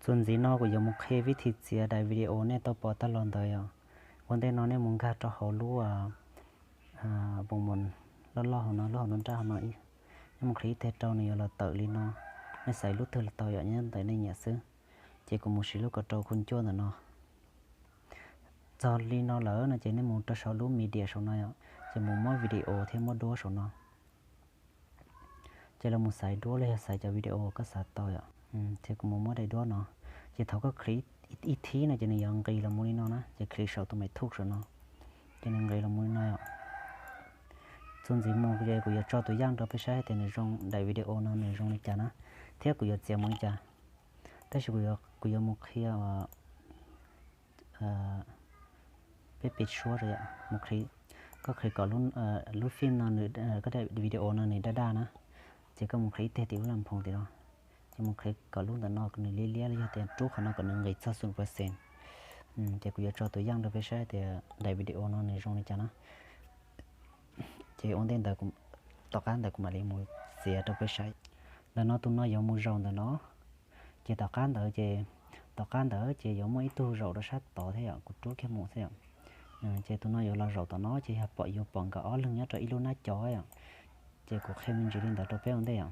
Txuas ntxiv no kuv yuav mus qhia vib thi txiav daim video nej tau pom tag los ntawd yom. Ua ntej no nej mus nkag rau hauv lub, mus loj loj hauv no, lub hauv nruab nrab hauv no, nej mus qhia ib teg rau nws yuav los tawm li no. Nej xaiv lub twg los tau yom, nyob ntawm nej nyiam xwb. Ces kuv mus siv lub kaum rau khu cuaj ntawm no. Txog li no lawm no ces nej mus rau saum lub media saum no yom, ces mus muab video thiab muab duab saum no. Ces los mus xaiv duab los yog xaiv cov video koj xav tau yom. Ces kuv mus muab daim duab no. Ces thaum koj click ib thib no ces nws yuav nqis los mus li no na, ces click saum tus maiv thuj saum no, ces nws nqis los mus li no yom. Txuas ntxiv mus ces kuv yuav tso tus yaj rau peb saib tias nws zoo, daim video no nws zoo li cas na, thiab kuv yuav txiav mus li cas. Tab sis kuv yuav mus qhia peb pis suab rau yom, mus qhia, koj qhia kom lub film no, koj daim video no nws daj daj na, ces koj mus qhia ib teg tim lub lam phoos tim no, ces mus qhia kom lub ntawm no nws liab liab los yog tias rub qhov no kom nws nqis txog xum percent. Ces kuv yuav tso tus yaj rau peb saib tias daim video no nws zoo li cas na. Ces ua ntej ntawd, tom qab ntawd kuv mam li mus txiav rau peb saib. Ntawm no tus no yuav mus zaum ntawm no. Ces tom qab ntawd ces, tom qab ntawd ces yuav muaj ib tug zaum rau sab tod thiab yom, kuv rub kiag mus xwb yom. Ces tus no yuav los zaum tom no ces yog pom, yuav pom nkawd ob leeg nyob rau ib lub nab co yom. Ces kuv qhia me ntsis li ntawd rau peb ua ntej yom.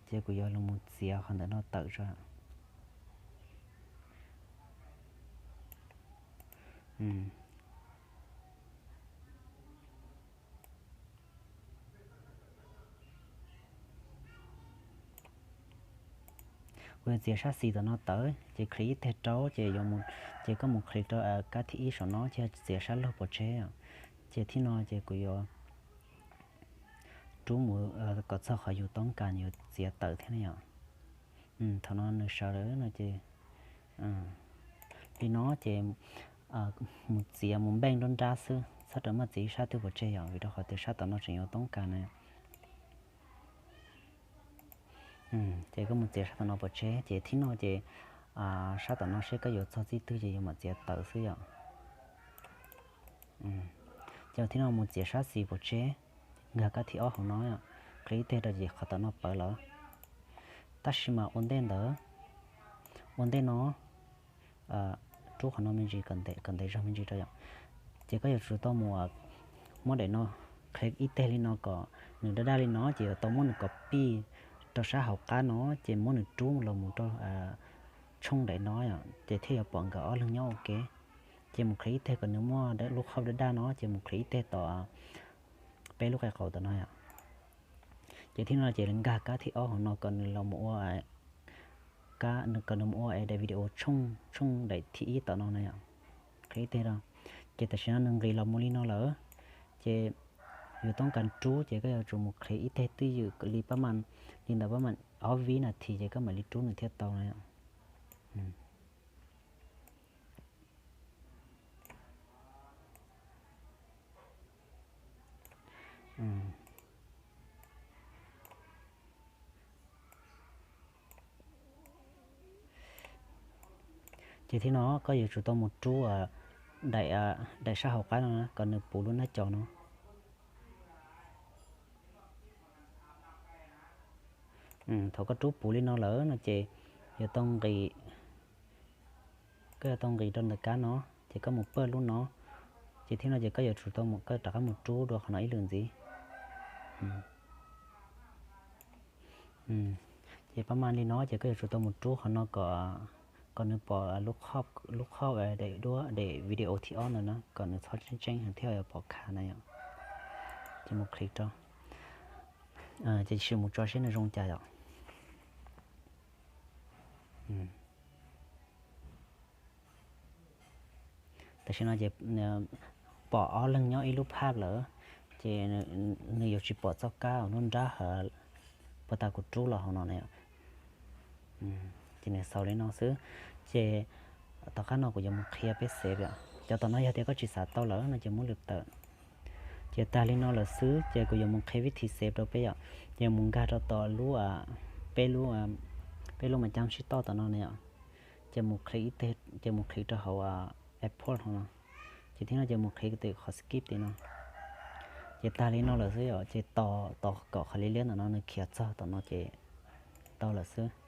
Ces kuv yuav los mus txiav qhov ntawm no tawm tso. Kuv yuav txiav sab xis tom no tawm, ces click ib teg rau, ces yuav mus, ces koj mus click rau kab thib ib saum no, ces txiav sab laug pov tseg. Ces thib no ces kuv yuav rub mus kom txog qhov yus toob kas yuav txiav tawm thiab ne yom. Thaum no nws sawv lawm no ces li no ces mus txiav mus npeej nruab nrab xwb, txhob rawm muaj txiav sab twg pov tseg yom, vim rau qhov tias sab tom no tseem yuav toob kas na. Ces koj mus txiav sab tom no pov tseg, ces thib no ces sab tom no seb koj yuav txog txij twg ces yuav mam txiav tawm xwb yom. Ces thib no mus txiav sab xis pov tseg, nkag kab thib ob hauv no, click ib teg rau ces qhov tom no pawv lawm. Tab sis mas ua ntej ntawd, ua ntej no, rub qhov no me ntsis kom ntev zog me ntsis rau yom. Ces koj yuav tsum tau mus muab daim no, click ib teg li no kom nws daj daj li no, ces yuav tau muab nws copy rau sab hauv qab no, ces muab nws rub los mus rau tshooj daim no yom, ces thiaj yuav pom nkawd ob leeg nyob ua ke. Ces mus click ib teg kom nws muaj lub khauj daj daj no, ces mus click ib teg tom peb lub qe qaum tom no yom. Ces thib no ces nkag kab thib ob hauv no kom nws los mus ua, kom nws mus ua daim video tshooj, tshooj daim thib ib tom no na yom. Click ib teg rau. Ces tam sim no nws nqis los mus li no lawm, ces yus toob kas rub ces koj yuav tsum mus click ib teg twj ywm li pab mam, li ntawd pab mam ob vib nas this ces koj mam li rub nws thiaj tau na yom. Ces thib no koj yuav tsum tau mus rub daim, daim sab hauv qab no kom nws puv lub nab co no. Thaum koj rub puv li no lawm no ces yuav tau nqis, koj yuav tau nqis rau ntawm kab no, ces koj mus pawj lub no, ces thib no ces koj yuav tsum tau mus, koj rov qab mus rub dua qhov no ib lwm ntxiv. Ces pab mam li no ces koj yuav tsum tau mus rub qhov no kom, kom nws pom lub khob, daim video thib ob ntawd na, kom nws txhob tseeb tseeb heev thiaj yuav pom kha na yom. Ces mus click rau, ces sim mus tso seb nws zoo cas yom. Tam sim no ces pom ob leeg nyob ib lub phaj lawm, ces nws yuav tsis pom txoj kab nruab nrab hov puag ta kuv rub los hauv no na. Ces nws xaus li no xwb. Ces tom qab no kuv yuav mus qhia peb xev yom. Cov tom no yog tias koj tsis xav tau lawm no ces muab lwm tawm. Ces tag li no lawm xwb ces kuv yuav mus qhia vib thi xev rau peb yom. Ces mus nkag rau tom lub, peb lub, peb lub mas cam sib toj tom no na yom. Ces mus click ib teg, ces mus click rau hauv export hauv no. Ces thib no ces mus click tim qhov skip tim no. Ces tag li no lawm xwb yom, ces tos, tos kom qhov liab liab ntawm no nws khiav txog tom no ces tau lawm xwb.